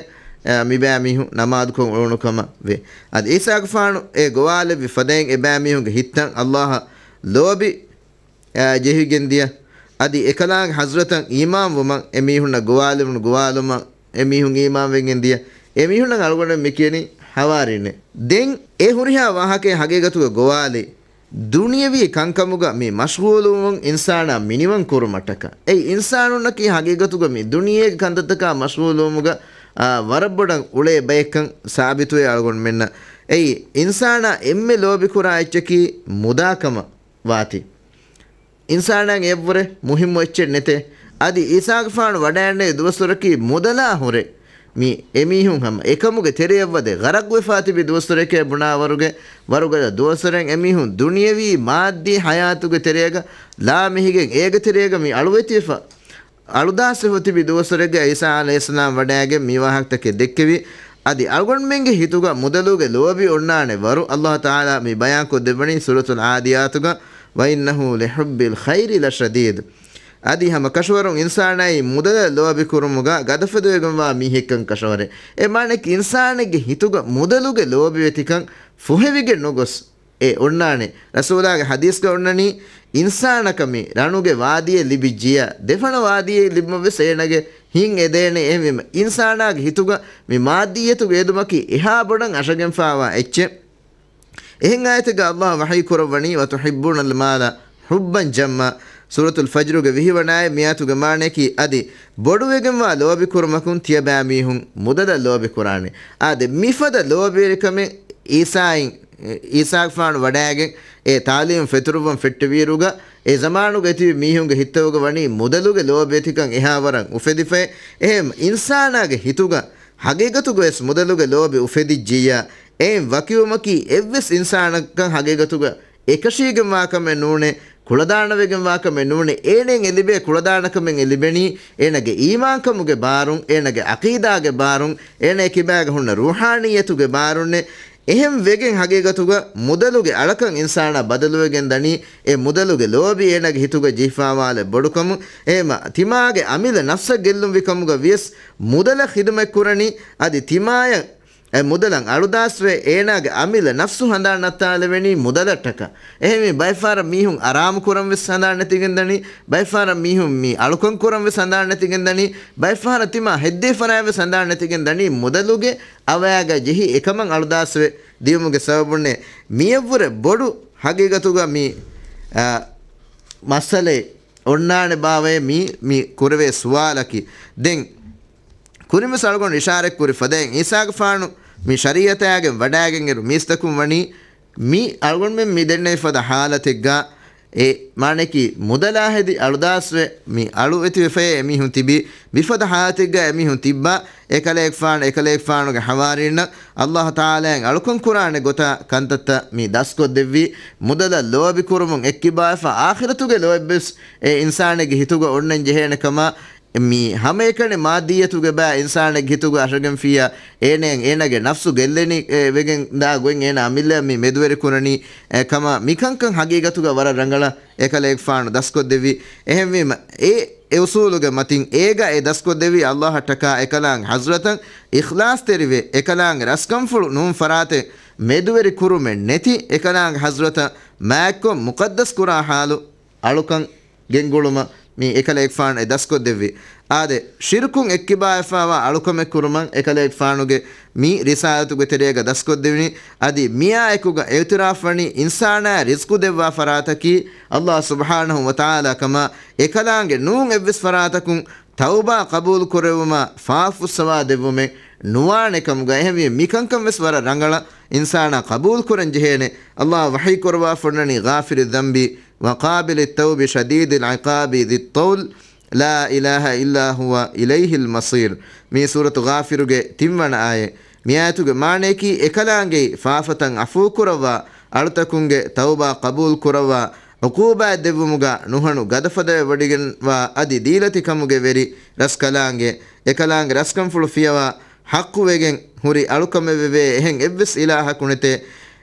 އަ، މިބައިމީހުން ނަމާދުކޮށް އުޅުނު ކަމަށް ވޭ. އަދި ޢީސާގެފާނު އެ ގޮވާލެއްވި ފަދައިން އެބައިމީހުންގެ ހިތްތައް ﷲއަށް ލޯބި، އަ، ޖެހިގެންދިޔަ، އަދި އެކަލާނގެ ޙަޟްރަތަށް އީމާންވުމަށް އެމީހުންނަށް ގޮވާލެވުނު ގޮވާލުމަށް އެމީހުން އީމާންވެގެން ދިޔަ، އެމީހުންނަށް އަޅުގަނޑު މި ކިޔަނީ ޙަވާރީންނޭ. ދެން އެ ހުރިހާ ވާހަކައެއް ހަގީގަތުގަ ގޮވާލި، ދުނިޔަވީ ކަންކަމުގަ މި މަޝްޣޫލުވުން އިންސާނާ މިނިވަން ކުރުމަށްޓަކާ. އެ އިންސާނުންނަކީ ހަގީގަތުގަ މި ދުނިޔޭގެ ކަންތައްތަކާ މަޝްޣޫލުވުމުގަ، އާ، ވަރަށް ބޮޑަށް އުޅޭ ބަޔެއްކަން ސާބިތުވޭ އަޅުގަނޑުމެންނަށް. އެއީ، އިންސާނާ އެންމެ ލޯބިކުރާ އެއްޗަކީ މުދާކަމަށް ވާތީ. އިންސާނާގެ އެއަށްވުރެ މުހިއްމު އެއްޗެއް ނެތޭ. އަދި ޢީސާގެފާނު ވަޑައިގެންނެވި ދުވަސްވަރަކީ މުދަލާ ހުރެ މި އެމީހުން ހަމަ އެކަމުގެ ތެރެޔަށްވަދެ ޣަރަޤުވެފާ ތިބި ދުވަސްވަރެކޭ ބުނާވަރުގެ ވަރުގަދަ ދުވަސްވަރެއް. އެމީހުން ދުނިޔަވީ މާއްދީ ޙަޔާތުގެ ތެރޭގަ ލާމެހިގެން އޭގެ ތެރޭގަ މި އަޅުވެތިވެފަ، އަޅުދާސްވެފަ ތިބި ދުވަސްވަރެއްގަ ޢީސާ ޢަލައިހިއްސަލާމް ވަޑައިގެން މި ވާހަކަތަކެއް ދެއްކެވި. އަދި އަޅުގަނޑުމެންގެ ހިތުގަ މުދަލުގެ ލޯބި އޮންނާނެ ވަރު ﷲ ތަޢާލާ މި ބަޔާންކޮށްދެއްވަނީ ސޫރަތުލް ޢާދިޔާތުގަ، "وإنه لحب الخير لشديد." އަދި ހަމަ ކަށަވަރުން އިންސާނާއީ މުދަލަށް ލޯބިކުރުމުގަ ގަދަފަދަވެގެންވާ މީހެއްކަން ކަށަވަރެއް. އެ މާނައަކީ އިންސާނެއްގެ ހިތުގަ މުދަލުގެ ލޯބިވެތިކަން ފުހެވިގެން ނުގޮސް، އެ އޮންނާނެ. ރަސޫލާގެ ޙަދީޘްގަ އޮންނަނީ، އިންސާނަކަށް މި ރަނުގެ ވާދީއެއް ލިބިއްޖިއްޔާ، ދެފަނަ ވާދީއެއް ލިބުމަށް ވެސް އޭނަގެ ހިތް އެދޭނެ. އެހެންވީމަ، އިންސާނާގެ ހިތުގަ މި މާއްދިއްޔަތުގެ އެދުމަކީ އެހާ ބޮޑަށް އަށަގެންފާވާ އެއްޗެއް. އެހެން އާޔަތެއްގަ އައްލާހު ވަޙީ ކުރައްވަނީ، "وتحبون المال حبا جما." ސޫރަތުލް ފަޖްރުގެ ވިހި ވަނަ އާޔަތް. މިއާޔަތުގެ މާނަޔަކީ އަދި ބޮޑުވެގެންވާ ލޯބި ކުރުމަކުން ތިޔަބައިމީހުން މުދަލަށް ލޯބި ކުރާނެ. އާދެ، މިފަދަ ލޯބިވެރިކަމެއް އީސާއިން، އީސާގެފާނު ވަޑައިގެން އެ ތާލީމު ފެތުރުއްވަން ފެއްޓެވިއިރުގަ، އެ ޒަމާނުގަ އެތިބި މީހުންގެ ހިތްތަކުގަ ވަނީ މުދަލުގެ ލޯބިވެތިކަން އެހާ ވަރަށް އުފެދިފައި. އެހެން އިންސާނާގެ ހިތުގަ ހަގީގަތުގަވެސް މުދަލުގެ ލޯބި އުފެދިއްޖިއްޔާ، އެއިން ވަކިވުމަކީ އެއްވެސް އިންސާނަކަށް ހަގީގަތުގަ އެކަށީގެންވާކަމެއް ނޫނޭ، ކުޅަދާނަވެގެންވާކަމެއް ނޫނޭ. އޭނައަށް އެ ލިބޭ ކުޅަދާނަކަމެއް އެ ލިބެނީ އޭނަގެ އީމާންކަމުގެ ބާރުން، އޭނަގެ ޢަޤީދާގެ ބާރުން، އޭނަ އެކިބާގަ ހުންނަ ރޫޙާނިއްޔަތުގެ ބާރުންނޭ. އެހެން ވެގެން ހަގީގަތުގަ މުދަލުގެ އަޅަކަށް އިންސާނާ ބަދަލުވެގެން ދަނީ، އެ މުދަލުގެ ލޯބި އޭނަގެ ހިތުގަ ޖެހިފާވާލެއް ބޮޑުކަމުން. އެހެމަ ތިމާގެ އަމިއްލަ ނަފްސަށް ގެއްލުންވި ކަމުގަ ވިޔަސް މުދަލަށް ޚިދުމަތް ކުރަނީ، އަދި ތިމާޔަށް އެ މުދަލަށް އަޅުދާސްވެ، އޭނާގެ އަމިއްލަ ނަފްސު ހަނދާން ނައްތާލެވެނީ މުދަލަށްޓަކާ. އެހެންވީ ބައެއްފަހަރަށް މީހުން އަރާމު ކުރަން ވެސް ހަނދާން ނެތިގެން ދަނީ، ބައެއްފަހަރަށް މީހުން މި އަޅުކަން ކުރަން ވެސް ހަނދާން ނެތިގެން ދަނީ، ބައެއްފަހަރަށް ތިމާ ހެއްދޭ ފަރާތް ވެސް ހަނދާން ނެތިގެން ދަނީ، މުދަލުގެ އަވަޔާގަ ޖެހި އެކަމަށް އަޅުދާސްވެ ދިޔުމުގެ ސަބަބުންނޭ. މިއަށްވުރެ ބޮޑު ހަގީގަތުގަ މި، އާ، މައްސަލައެއް އޮންނާނެ ބާވައޭ މީ، މި ކުރެވޭ ސުވާލަކީ. ދެން ކުރިންވެސް އަޅުގަނޑު އިޝާރަތް ކުރި ފަދައިން އީސާގެފާނު މި ޝަރީޢަތާގެން ވަޑައިގެންއިރު މީސްތަކުން ވަނީ މި އަޅުގަނޑުމެން މި ދެންނެވި ފަދަ ޙާލަތެއްގަ އެ މާނައަކީ މުދަލާ ހެދި އަޅުދާސްވެ މި އަޅު އެތިވެފައޭ އެމީހުން ތިބީ. މިފަދަ ޙާލަތެއްގަ އެމީހުން ތިއްބާ، އެކަލޭގެފާނު، އެކަލޭގެފާނުގެ ޙަވާރީންނަށް އައްލާހު ތަޢާލާއިން އަޅުކަން ކުރާނެ ގޮތާ ކަންތައްތައް މި ދަސްކޮށްދެއްވީ. މުދަލަށް ލޯބި ކުރުމުން އެއްކިބާވެފަ އާޚިރަތުގެ ލޯތްބެސް އެ އިންސާނެއްގެ ހިތުގަ އޮންނަން ޖެހޭނެ ކަމަށް މި ހަމައެކަނި މާއްދިއްޔަތުގެ ބައި އިންސާނެއްގެ ހިތުގަ އަށަގެންފިއްޔާ، އޭނައަށް އޭނަގެ ނަފްސު ގެއްލެނި، އެ، ވެގެން ދާ ގޮތް އޭނަ އަމިއްލައަށް މި މެދުވެރި ކުރަނީ، އެ، ކަމަށް މިކަންކަން ހަގީގަތުގަ ވަރަށް ރަނގަޅަށް އެކަލޭގެފާނު ދަސްކޮށްދެއްވި. އެހެންވީމަ، އެ، އެ އުސޫލުގެ މަތިން އޭގަ އެ ދަސްކޮށްދެއްވީ އައްލާހަށްޓަކާ އެކަލާނގެ ޙަޟްރަތަށް އިޚްލާޞްތެރިވެ، އެކަލާނގެ ރަސްކަންފުޅު ނޫން ފަރާތެއް މެދުވެރި ކުރުމެއް ނެތި، އެކަލާނގެ ޙަޟްރަތަށް މާތްކޮށް މުޤައްދަސް ކުރާ ޙާލު އަޅުކަން ގެންގުޅުމަށް މި އެކަލޭގެފާނު އެ ދަސްކޮށްދެއްވި. އާދެ، ޝިރުކުން އެއްކިބާވެފާވާ އަޅުކަމެއް ކުރުމަށް އެކަލޭގެފާނުގެ މި ރިސާލަތުގެ ތެރޭގަ ދަސްކޮށްދެވުނީ. އަދި މިއާއެކުގަ އިޢުތިރާފް ވަނީ އިންސާނާއަށް ރިޒްޤު ދެއްވާ ފަރާތަކީ އައްލާހު ސުބްޙާނަހު ވަތަޢާލާ ކަމަށް، އެކަލާނގެ ނޫން އެއްވެސް ފަރާތަކުން ތައުބާ ޤަބޫލު ކުރެއްވުމަށް ފާފަ ފުއްސަވާ ދެއްވުމެއް ނުވާނެ ކަމުގަ. އެހެންވީ މިކަންކަން ވެސް ވަރަށް ރަނގަޅަށް އިންސާނާ ޤަބޫލު ކުރަން ޖެހޭނެ. އައްލާހު ވަޙީ ކުރައްވާފަ އޮންނަނީ، غافر الذنب وقابل التوب شديد العقاب ذي الطول لا إله إلا هو إليه المصير. މީ ސޫރަތު ޣާފިރުގެ ތިންވަނަ އާޔަތް. މި އާޔަތުގެ މާނަޔަކީ، އެކަލާނގެ ފާފަތައް ޢަފޫ ކުރައްވާ، އަޅުތަކުންގެ ތައުބާ ޤަބޫލު ކުރައްވާ، ޢުޤޫބާތް ދެއްވުމުގަ ނުހަނު ގަދަފަދައި ވޮޑިގެންވާ އަދި ދީލަތި ކަމުގެ ވެރި ރަސްކަލާނގެ، އެކަލާނގެ ރަސްކަންފުޅު ފިޔަވާ ޙައްޤުވެގެން ހުރި އަޅުކަމެއް ވެވޭ އެހެން އެއްވެސް އިލާހަކު ނެތޭ.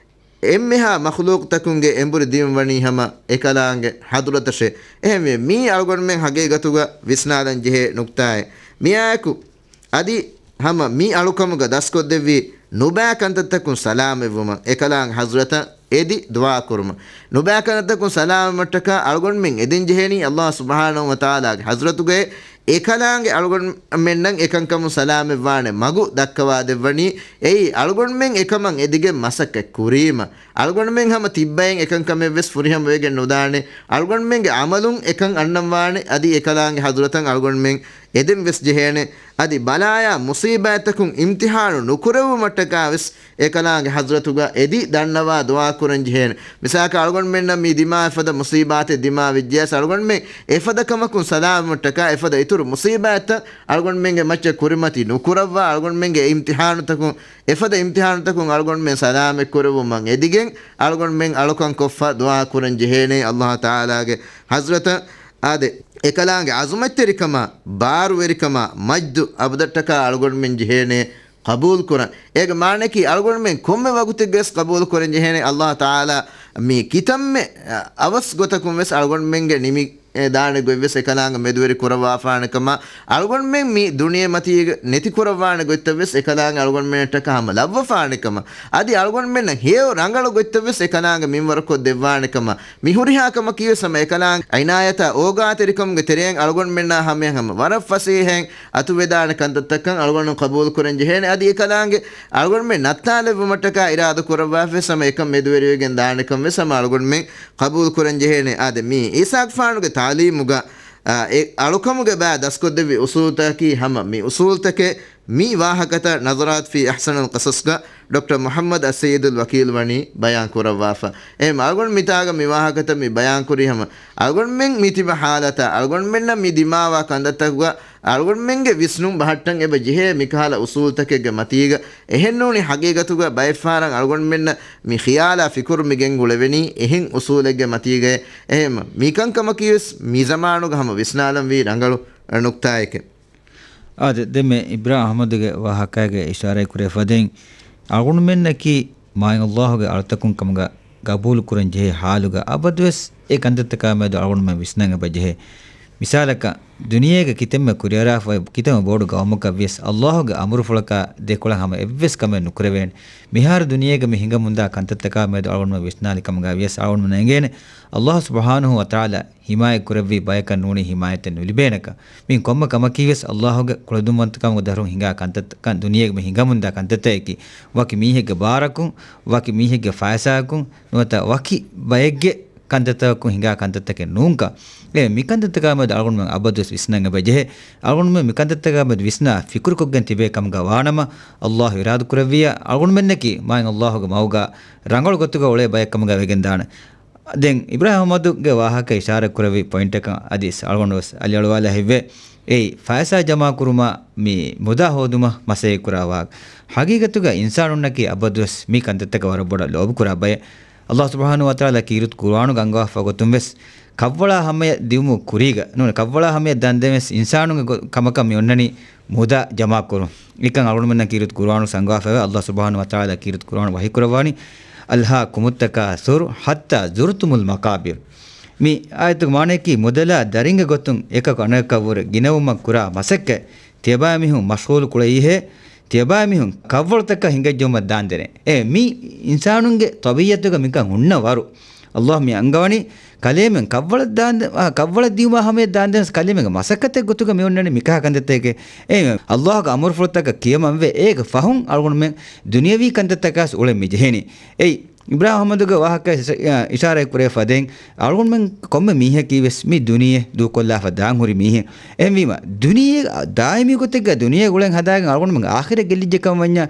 އެންމެހާ މަޚްލޫޤުތަކުންގެ އެނބުރި ދިޔުން ވަނީ ހަމަ އެކަލާނގެ ޙަޟްރަތަށޭ. އެހެންވެ، މީ އަޅުގަނޑުމެން ހަގީގަތުގަ ވިސްނާލަން ޖެހޭ ނުކްތާއެއް. މިއާއެކު އަދި ހަމަ މި އަޅުކަމުގަ ދަސްކޮށްދެއްވީ، ނުބައި ކަންތައްތަކުން ސަލާމަތްވުމަށް އެކަލާނގެ ޙަޟްރަތަށް އެދި ދުޢާ ކުރުމަށް. ނުބައި ކަންތައްތަކުން ސަލާމަތްވުމަށްޓަކާ އަޅުގަނޑުމެން އެދެން ޖެހޭނީ އައްލާހު ސުބްޙާނަހު ވަތަޢާލާގެ ޙަޟްރަތުގައި. އެކަލާނގެ އަޅުގަނޑުމެންނަށް އެކަންކަމުން ސަލާމަތްވާނެ މަގު ދައްކަވާ ދެއްވަނީ، އެއީ އަޅުގަނޑުމެން އެކަމަށް އެދިގެން މަސައްކަތް ކުރީމަ. އަޅުގަނޑުމެން ހަމަ ތިއްބައިން އެކަންކަމެއް ވެސް ފުރިހަމަ ވެގެން ނުދާނެ. އަޅުގަނޑުމެންގެ ޢަމަލުން އެކަން އަންނަން ވާނެ. އަދި އެކަލާނގެ ޙަޟްރަތަށް އަޅުގަނޑުމެން އެދެން ވެސް ޖެހޭނެ. އަދި ބަލާޔާ މުޞީބާތްތަކުން އިމްތިޙާނު ނުކުރެއްވުމަށްޓަކާ ވެސް އެކަލާނގެ ޙަޟްރަތުގަ އެދި ދަންނަވާ ދުޢާ ކުރަން ޖެހޭނެ. މިސާލަކަށް އަޅުގަނޑުމެންނަށް މި ދިމާވެފަދަ މުޞީބާތެއް ދިމާވެއްޖެޔަސް އަޅުގަނޑުމެން އެފަދަ ކަމަކުން ސަލާމަތްވުމަށްޓަކާ އެފަދަ އިތުރު މުޞީބާތްތައް އަޅުގަނޑުމެންގެ މައްޗަށް ކުރިމަތި ނުކުރައްވާ، އަޅުގަނޑުމެންގެ އިމްތިޙާނުތަކުން، އެފަދަ އިމްތިޙާނުތަކުން އަޅުގަނޑުމެން ސަލާމަތް ކުރެއްވުމަށް އެދިގެން އަޅުގަނޑުމެން އަޅުކަން ކޮށްފަ ދުޢާ ކުރަން ޖެހޭނެ އައްލާހު ތަޢާލާގެ ޙަޟްރަތަށް. އާދެ، އެކަލާނގެ ޢަޒުމަތްތެރިކަމާ، ބާރުވެރިކަމާ، މަޖްދު އަބަދަށްޓަކާ އަޅުގަނޑުމެން ޖެހޭނެ ޤަބޫލު ކުރަން. އޭގެ މާނައަކީ އަޅުގަނޑުމެން ކޮންމެ ވަގުތެއްގަވެސް ޤަބޫލު ކުރަން ޖެހޭނެ. އައްލާހު ތަޢާލާ މި ކިތަންމެ، އަ، އަވަސް ގޮތަކުން ވެސް އަޅުގަނޑުމެންގެ ނިމި އެ ދާނެ ގޮތްވެސް އެކަލާނގެ މެދުވެރި ކުރައްވާފާނެ ކަމަށް، އަޅުގަނޑުމެން މި ދުނިޔެ މަތީގަ ނެތި ކުރައްވާނެ ގޮތްތައްވެސް އެކަލާނގެ އަޅުގަނޑުމެންނަށްޓަކާ ހަމަ ލައްވަފާނެ ކަމަށް، އަދި އަޅުގަނޑުމެންނަށް ހެޔޮ ރަނގަޅު ގޮތްތައްވެސް އެކަލާނގެ މިންވަރުކޮށް ދެއްވާނެ ކަމަށް، މި ހުރިހާ ކަމަކީވެސް ހަމަ އެކަލާނގެ އިނާޔަތާ އޯގާތެރިކަމުގެ ތެރެއިން އަޅުގަނޑުމެންނާ ހަމަޔަށް ހަމަ ވަރަށް ފަސޭހައިން އަތުވެދާނެ ކަންތައްތަކަށް އަޅުގަނޑު ޤަބޫލު ކުރަން ޖެހޭނެ. އަދި އެކަލާނގެ އަޅުގަނޑުމެން ނައްތާލެއްވުމަށްޓަކާ އިރާދަ ކުރައްވާފަވެސް ހަމަ އެކަން މެދުވެރިވެގެން ދާނެކަން ވެސް ހަމަ އަޅުގަނޑުމެން ޤަބޫލު ކުރަން ޖެހޭނެ. އާދެ، މީ އީސާގެފާނުގެ ތާލީމުގަ، އާ، އެ އަޅުކަމުގެ ބައި ދަސްކޮށްދެއްވި އުސޫލުތަކަކީ ހަމަ މި އުސޫލުތަކެއް. މި ވާހަކަތައް ނަޒަރާތު ފީ އަޙްސަނިލް ޤަޞަޞްގަ ޑޮކްޓަރ މުޙައްމަދު އައްސައްޔިދުލް ވަކީލް ވަނީ ބަޔާން ކުރައްވާފަ. އެހެން އަޅުގަނޑު މިތާގަ މި ވާހަކަތައް މި ބަޔާން ކުރީ ހަމަ އަޅުގަނޑުމެން މި ތިބަ ޙާލަތާ، އަޅުގަނޑުމެންނަށް މި ދިމާވާ ކަންތައްތަކުގަ އަޅުގަނޑުމެންގެ ވިސްނުން ބަހައްޓަން އެބަ ޖެހޭ މިކަހަލަ އުސޫލުތަކެއްގެ މަތީގަ. އެހެންނޫނީ ހަގީގަތުގަ ބައެއްފަހަރަށް އަޅުގަނޑުމެންނަށް މި ޚިޔާލާ ފިކުރު މި ގެންގުޅެވެނީ އެހެން އުސޫލެއްގެ މަތީގައޭ. އެހެން މިކަންކަމަކީވެސް މި ޒަމާނުގަ ހަމަ ވިސްނާލަންވީ ރަނގަޅު ނުކްތާއެކެއް. އާދެ، ދެންމެ އިބްރާހިމް އަޙްމަދުގެ ވާހަކައިގެ އިޝާރަތް ކުރެ ފަދައިން، އަޅުގަނޑުމެންނަކީ މާތް ﷲ ގެ އަޅުތަކުން ކަމުގަ ގަބޫލު ކުރަން ޖެހޭ ޙާލުގަ އަބަދުވެސް އެ ކަންތައްތަކާ މެދު އަޅުގަނޑުމެން ވިސްނަން އެބަ ޖެހޭ. މިސާލަކަށް، ދުނިޔޭގެ ކިތަންމެ ކުރިއަރާފައި ކިތަންމެ ބޮޑު ގައުމަކަށް ވިޔަސް، ﷲ ގެ އަމުރުފުޅަކާ ދެކޮޅަށް ހަމަ އެއްވެސް ކަމެއް ނުކުރެވޭނެ. މިހާރު ދުނިޔޭގަ މި ހިނގަމުންދާ ކަންތައްތަކާ މެދު އަޅުގަނޑުމެން ވިސްނާލި ކަމުގަ ވިޔަސް އަޅުގަނޑުމެންނަށް އެނގޭނެ، ﷲ ސުބްޙާނަހޫ ވަތަޢާލާ ހިމާޔަތް ކުރެއްވި ބަޔަކަށް ނޫނީ ހިމާޔަތެއް ނުލިބޭނެކަން. މި ކޮންމެ ކަމަކީވެސް ﷲ ގެ ކުޅަދުންވަންތަކަމުގެ ދަށުން ހިނގާ ކަންތައް، ކަން ދުނިޔޭގަ މި ހިނގަމުންދާ ކަންތައްތަކަކީ، ވަކި މީހެއްގެ ބާރަކުން، ވަކި މީހެއްގެ ފައިސާއަކުން، ނުވަތަ ވަކި ބައެއްގެ ކަންތައްތަކަކުން ހިނގާ ކަންތައްތަކެއް ނޫންކަން. އެ މި ކަންތައްތަކާ މެދު އަޅުގަނޑުމެން އަބަދުވެސް ވިސްނަން އެބަ ޖެހޭ. އަޅުގަނޑުމެން މި ކަންތައްތަކާ މެދު ވިސްނާ ފިކުރުކޮށްގެން ތިބޭ ކަމުގަ ވާނަމަ، ﷲ އިރާދަ ކުރެއްވިއްޔާ، އަޅުގަނޑުމެންނަކީ މާތް ﷲ ގެ މަގުގަ ރަނގަޅު ގޮތުގަ އުޅޭ ބައެއް ކަމުގަ ވެގެންދާނެ. ދެން އިބްރާހިމް އަޙްމަދުގެ ވާހަކަ އިޝާރަތް ކުރެއްވި ޕޮއިންޓަކަށް އަދި އަޅުގަނޑުވެސް އަލިއަޅުވާލާ ހިތްވޭ. އެއީ، ފައިސާ ޖަމާކުރުމާ މި މުދާ ހޯދުމަށް މަސައްކަތްކުރާ ވާހަކަ. ހަގީގަތުގަ އިންސާނުންނަކީ އަބަދުވެސް މި ކަންތައްތަކަށް ވަރަށް ބޮޑަށް ލޯބިކުރާ ބައެއް. ﷲ ސުބްޙާނަހޫ ވަތަޢާލާ ކީރިތި ޤުރުއާނުގަ އަންގަވާފަ ގޮތުން ވެސް، ކަށްވަޅާ ހަމަޔަށް ދިއުމުގެ ކުރީގަ، ނޫނީ ކަށްވަޅާ ހަމަޔަށް ދާންދެން ވެސް އިންސާނުންގެ ގޮ-، ކަމަކަށް މި އޮންނަނީ މުދާ ޖަމާކުރުން. އެކަން އަޅުގަނޑުމެންނަށް ކީރިތި ޤުރުއާނުގަ އަންގަވާފައިވޭ. ﷲ ސުބްޙާނަހޫ ވަތަޢާލާ ކީރިތި ޤުރުއާނު ވަޙީކުރައްވާނީ، ألهاكم التكاثر حتى زرتم المقابر. މި އާޔަތުގެ މާނަޔަކީ، މުދަލާ ދަރިންގެ ގޮތުން އެކަކު އަނެކަކަށްވުރެ ގިނަވުމަށް ކުރާ މަސައްކަތް، ތިޔަބައިމީހުން މަޝްޣޫލު ކުޅައީހޭ، ތިޔަބައިމީހުން ކަށްވަޅުތަކަށް ހިނގައްޖައުމަށް ދާންދެނޭ. އެ މި އިންސާނުންގެ ޠަބީޢަތުގަ މިކަން ހުންނަ ވަރު. ﷲ މި އަންގަވަނީ ކަލޭމެން ކަށްވަޅަށް ދާން-، އާ، ކަށްވަޅަށް ދިއުމާ ހަމަޔަށް ދާންދެން ވެސް ކަލޭމެންގެ މަސައްކަތެއް ގޮތުގަ މި އޮންނަނީ މިކަހަލަ ކަންތައްތަކެއް. އެ ﷲ ގެ އަމުރުފުޅުތަކަށް ކިޔަމަންވެ، އޭގެ ފަހުން އަޅުގަނޑުމެން ދުނިޔަވީ ކަންތައްތަކާސް އުޅެން މި ޖެހެނީ. އެއީ، އިބްރާހިމް އަޙްމަދުގެ ވާހަކަ އިޝާ-، އިޝާރާތް ކުރެ ފަދައިން، އަޅުގަނޑުމެން ކޮންމެ މީހަކީ ވެސް މި ދުނިޔެ ދޫކޮށްލާފަ ދާން ހުރި މީހެއް. އެހެންވީމަ، ދުނިޔެ ދާއިމީ ގޮތެއްގަ ދުނިޔެ އުޅެން ހަދާގެން އަޅުގަނޑުމެން އާޚިރަތް ގެއްލިއްޖެ ކަމަށް ވަންޏާ،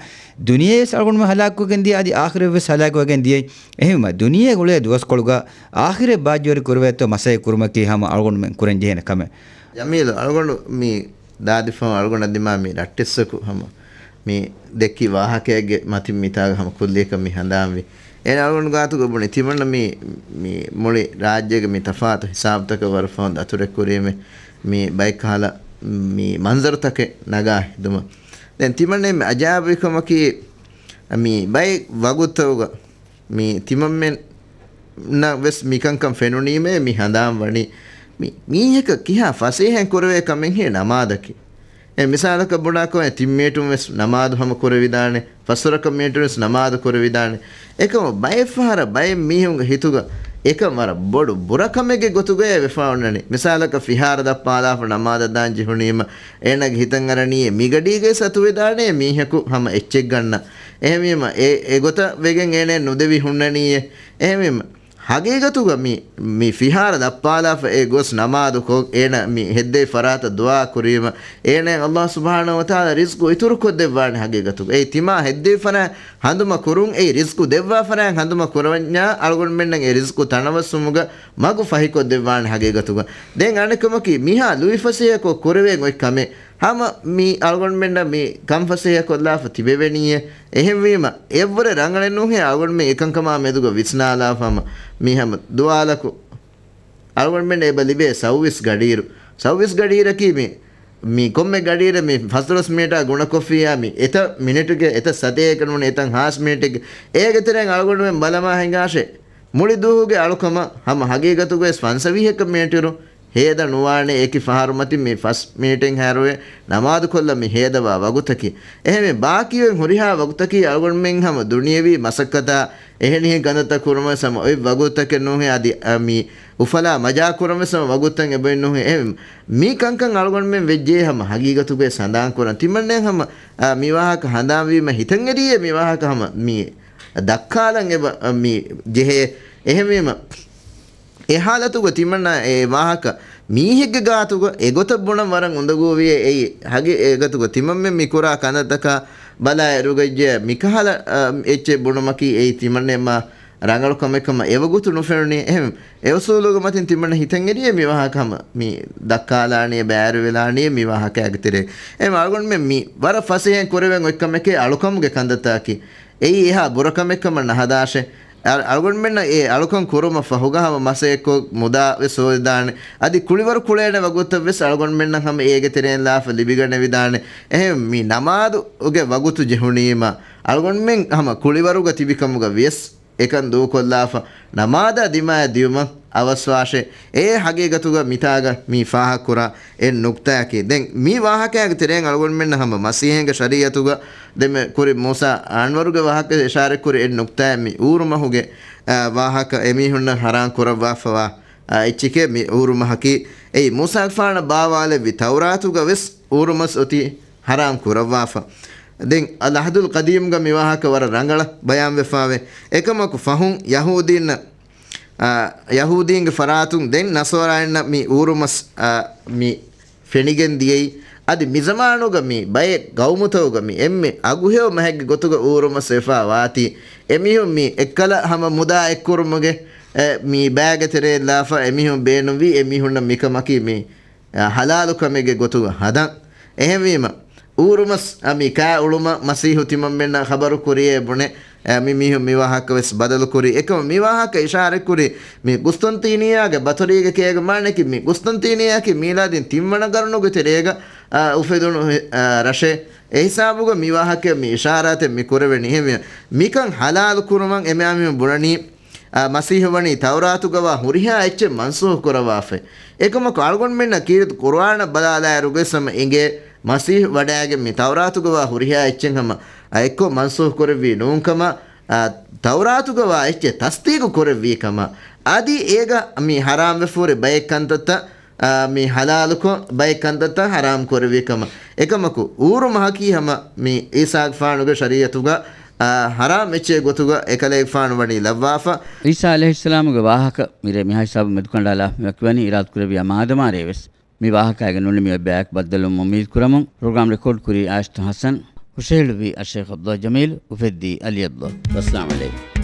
ދުނިޔެ ވެސް އަޅުގަނޑުމެން ހަލާކުވެގެން ދިޔަ، އަދި އާޚިރަތް ވެސް ހަލާކުވެގެން ދިޔައީ. އެހެންވީމަ، ދުނިޔެ އުޅޭ ދުވަސްކޮޅުގަ އާޚިރަތް ބާއްޖަވެރި ކުރެވޭތޯ މަސައްކަތް ކުރުމަކީ ހަމަ އަޅުގަނޑުމެން ކުރަން ޖެހޭނެ ކަމެއް. ޖަމީލު، އަޅުގަނޑު މި ދާދިފަހުން އަޅުގަނޑަށް ދިމާ މި ރައްޓެއްސަކު ހަމަ މި ދެއްކި ވާހަކައެއްގެ މަތިން މިތާގަ ހަމަ ކުއްލިއަކަށް މި ހަނދާންވި. އޭނަ އަޅުގަނޑު ގާތުގަ ބުނި ތިމަންނަ މި، މި މުޅި ރާއްޖޭގެ މި ތަފާތު ހިސާބުތަކަށް ވަރަށް ފަހުން ދަތުރެއް ކުރީމެ މި ބައެއް ކަހަލަ މި މަންޒަރުތަކެއް ނަގާ ހެދުމަށް. ދެން ތިމަންނަ މި އަޖާއިބުވި ކަމަކީ މި ބައެއް ވަގުތުތަކުގަ މި ތިމަންމެންނަށް ވެސް މިކަންކަން ފެނުނީމޭ މި ހަނދާން ވަނީ މި މީހަކަށް ކިހާ ފަސޭހައިން ކުރެވޭ ކަމެއްހޭ ނަމާދަކީ. އެ މިސާލަކަށް ބުނާކަމެ ތިން މީޓުން ވެސް ނަމާދު ހަމަ ކުރެވިދާނެ، ފަސްވަރަކަށް މީޓުން ވެސް ނަމާދު ކުރެވިދާނެ. އެކަމަށް ބައެއްފަހަރަށް ބައެއް މީހުންގެ ހިތުގަ އެކަން ވަރަށް ބޮޑު ބުރަކަމެއްގެ ގޮތުގައޭ ވެފާ އޮންނަނީ. މިސާލަކަށް ފިހާރަ ދައްޕާލާފަ ނަމާދަށް ދާން ޖެހުނީމަ އޭނަގެ ހިތަށް އަރަނީއޭ މިގަޑީގައި ސަތުވެދާނޭ މީހަކު ހަމަ އެއްޗެއްގަންނަ. އެހެންވީމަ، އެ، އެގޮތަށް ވެގެން އޭނަ ނުދެވި ހުންނަނީއޭ. އެހެންވީމަ، ހަގީގަތުގަ މި، މި ފިހާރަ ދައްޕާލާފަ އެ ގޮސް ނަމާދު ކޮށް، އޭނަ މި ހެއްދެވި ފަރާތަށް ދުޢާ ކުރީމަ، އޭނަ ﷲ ސުބްޙާނަހޫ ވަތަޢާލާ ރިޒްޤު އިތުރުކޮށްދެއްވާނެ ހަގީގަތުގަ. އެ ތިމާ ހެއްދެވި ފަރާތް ހަނދުމަ ކުރުން، އެ ރިޒްޤު ދެއްވާ ފަރާތް ހަނދުމަ ކުރަންޏާ އަޅުގަނޑުމެންނަށް އެ ރިޒްޤު ތަނަވަސްވުމުގަ މަގު ފަހިކޮށްދެއްވާނެ ހަގީގަތުގަ. ދެން އަނެއްކަމަކީ، މިހާ ލުއިފަސޭހަކޮށް ކުރެވޭން އޮތް ކަމެއް ހަމަ މި އަޅުގަނޑުމެންނަށް މި ކަންފަސޭހަކޮށްލާފަ ތިބެވެނީއޭ. އެހެންވީމަ، އެއަށްވުރެ ރަނގަޅެއްނޫހޭ އަޅުގަނޑުމެން އެކަންކަމާ މެދުގަ ވިސްނާލާފަ ހަމަ މި ހަމަ ދުވާލަކު އަޅުގަނޑުމެން އެބަ ލިބޭ ސައުވީސް ގަޑިއިރު. ސައުވީސް ގަޑިއިރަކީ މި، މި ކޮންމެ ގަޑިއިރެއް މި ފަސްދޮޅަސް މީޓާ ގުނަކޮށްފިއްޔާ މި އެތައް މިނެޓުގެ އެތައް ސަތޭކަ ނޫނީ އެތައް ހާސް މީޓެއްގެ އޭގެ ތެރެއިން އަޅުގަނޑުމެން ބަލަމާ ހިނގާށޭ. މުޅި ދުވަހުގެ އަޅުކަމަށް ހަމަ ހަގީގަތުގައި ފަންސަވީހަކަށް މީޓަރު ހޭދަ ނުވާނެ. އެކި ފަހަރު މަތިން މި ފަސް މިނިޓެއް ހާރުވެ ނަމާދު ކޮށްލަ މި ހޭދަވާ ވަގުތަކީ. އެހެން ބާކީވެން ހުރިހާ ވަގުތަކީ އަޅުގަނޑުމެން ހަމަ ދުނިޔަވީ މަސައްކަތާ އެހެނިހެން ކަންތައްތައް ކުރުމަށް ހަމަ އޮތް ވަގުތަކެއް ނޫންހޭ. އަދި އަ، މި އުފަލާ މަޖާ ކުރަން ވެސް ހަމަ ވަގުތަށް އެބައިން ނޫންހޭ. އެހެން މި ކަންކަން އަޅުގަނޑުމެން ވެއްޖެ ހަމަ ހަގީގަތުގައި ސަނދާން ކުރަން. ތިމަންނެ ހަމަ އަ، މި ވާހަކަ ހަނދާންވީމަ ހިތަށް އެރިއޭ މި ވާހަކަ ހަމަ މި ދައްކާލަން އެބަ، މި ޖެހޭ. އެހެންވީމަ، އެ ހާލަތުގަ ތިމަންނަ އެ ވާހަކަ މީހެއްގެ ގާތުގަ އެގޮތަށް ބުނަން ވަރަށް އުނދަގޫވިއޭ. އެއީ ހަގީ އެގޮތުގަ ތިމަންމެން މި ކުރާ ކަންތައްތަކާ ބަލާ އިރުގައްޖެ މިކަހަލަ، އަ، އެއްޗެއް ބުނުމަކީ އެއީ ތިމަންނެ މާ ރަނގަޅު ކަމެއް ކަމަށް އެވަގުތު ނުފެނުނީ. އެހެން އެއުސޫލުގެ މަތިން ތިމަންނަ ހިތަށް އެރިއޭ މި ވާހަކަ ހަމަ މި ދައްކާލާނީ، ބައިވެރިވެލާނީ މި ވާހަކައިގެ ތެރޭ. އެހެން އަޅުގަނޑުމެން މި ވަރަށް ފަސޭހައިން ކުރެވެން އޮތް ކަމެކޭ އަޅުކަމުގެ ކަންތައްތަކަކީ. އެއީ އެހާ ބުރަކަމެއްކަމަށް ނަހަދާށޭ. އަ، އަޅުގަނޑުމެންނަށް އެ އަޅުކަން ކުރުމަށް ފަހުގަ ހަމަ މަސައްކަތްކޮށް މުދާ ވެސް ހޯދާނެ. އަދި ކުޅިވަރު ކުޅޭނެ ވަގުތަށް ވެސް އަޅުގަނޑުމެންނަށް ހަމަ އޭގެ ތެރެއިން ލާފަ ލިބިގަނެވިދާނެ. އެހެން މި ނަމާދުގެ ވަގުތު ޖެހުނީމަ އަޅުގަނޑުމެން ހަމަ ކުޅިވަރުގަ ތިބި ކަމުގަ ވިޔަސް އެކަން ދޫކޮށްލާފަ ނަމާދާ ދިމާޔަށް ދިޔުމަށް އަވަސްވާށޭ. އެ ހަގީގަތުގަ މިތާގަ މި ފާހަގަކުރާ އެއް ނުކްތާއަކީ. ދެން މި ވާހަކައިގެ ތެރެއިން އަޅުގަނޑުމެންނަށް ހަމަ މަސީހޭންގެ ޝަރީއަތުގަ ދެމެ ކުރި މޫސާ އަންވަރުގެ ވާހަކަ އިޝާރަތްކުރި އެއް ނުކްތާއެއް މި އޫރުމަހުގެ، އާ، ވާހަކަ އެމީހުންނަށް ހަރާން ކުރައްވާފަވާ، އާ، އެއްޗެކޭ މި އޫރުމަހަކީ. އެއީ މޫސާގެފާނަށް ބާވާލެއްވި ތައުރާތުގަ ވެސް އޫރުމަސް އޮތީ ހަރާން ކުރައްވާފަ. ދެން އަލްއަހްދުލް ޤަދީމްގަ މި ވާހަކަ ވަރަށް ރަނގަޅަށް ބަޔާންވެފާވޭ. އެކަމަކު ފަހުން ޔަހޫދީންނަށް، އާ، ޔަހޫދީންގެ ފަރާތުން ދެން ނަޞާރާއިންނަށް މި އޫރުމަސް، އާ، މި ފެނިގެން ދިޔައީ. އަދި މިޒަމާނުގަ މި ބައެއް ގައުމުތަކުގަ މި އެންމެ އަގުހެޔޮ މަހެއްގެ ގޮތުގަ އޫރުމަސް ވެފާ ވާތީ، އެމީހުން މި އެއްކަލަ ހަމަ މުދާ އެއްކުރުމުގެ، އެ، މި ބައިގެ ތެރެއިން ލާފަ އެމީހުން ބޭނުންވީ އެމީހުންނަށް މިކަމަކީ މި އަ، ޙަލާލު ކަމެއްގެ ގޮތުގަ ހަދަން. އެހެންވީމަ، އޫރުމަސް، އަ، މި ކާ އުޅުމަށް މަސީޙު ތިމަންމެންނަށް ޚަބަރު ކުރިޔޭ ބުނެ، އަ، މި މީހުން މި ވާހަކަ ވެސް ބަދަލު ކުރި. އެކަމަ މި ވާހަކަ އިޝާރަތް ކުރި، މި ގުސްތުންތީނިއްޔާގެ ބަތަރީގެ ކޭގެ މާނައަކީ، މި ގުސްތުންތީނިއްޔާއަކީ މީލާދީން ތިންވަނަ ގަރުނުގެ ތެރޭގަ، އަ، އުފެދުނު، އަ، ރަށެއް. އެ ހިސާބުގަ މި ވާހަކަ މި އިޝާރާތެއް މި ކުރެވެނީ. އެހެންވީމަ، މިކަން ޙަލާލު ކުރުމަށް އެމާމީހުން ބުނަނީ، އާ، މަސީޙު ވަނީ ތައުރާތުގަވާ ހުރިހާ އެއްޗެއް މަންސޫޚު ކުރައްވާފައި. އެކަމަކު އަޅުގަނޑުމެންނަށް ކީރިތި ޤުރުއާނަށް ބަލާލާއިރުގައި ހަމަ އެނގޭ މަސީޙު ވަޑައިގެން މި ތައުރާތުގަވާ ހުރިހާ އެއްޗެއް ހަމަ، އާ، އެއްކޮށް މަންސޫޚު ކުރެއްވީ ނޫންކަމަށް، އާ، ތައުރާތުގަވާ އެއްޗެއް ތަޞްދީޤު ކުރެއްވީ ކަމަށް، އަދި އޭގަ މި ޙަރާމްވެފަ ހުރި ބައެއް ކަންތައްތައް، އާ، މި ޙަލާލުކޮށް ބައެއް ކަންތައްތައް ޙަރާމް ކުރެއްވި ކަމަށް. އެކަމަކު އޫރު މަހަކީ ހަމަ މި ޢީސާގެފާނުގެ ޝަރީޢަތުގަ، އާ، ޙަރާމް އެއްޗެއް ގޮތުގަ އެކަލޭގެފާނު ވަނީ ލައްވާފަ. ޢީސާ ޢަލައިހިއްސަލާމުގެ ވާހަކަ މިރޭ މިހާ ހިސާބު މެދުކަނޑާލާ މިވަކިވަނީ އިރާދަ ކުރެއްވިޔާ މާދަމާރޭ ވެސް މި ވާހަކައިގެ ނުނިމި އޮތް ބަޔަކު ބައްދަލުވުމަށް އުއްމީދު ކުރަމުން. ޕްރޮގްރާމް ރެކޯޑް ކުރީ އާޝިތު ޙަސަން، ހުށަހެޅުއްވީ އައްޝޭޚް ޢަބްދުﷲ ޖަމީލް، އުފެއްދީ ޢަލީ ޢަބްދުﷲ. ވައްސަލާމް ޢަލައިކުމް.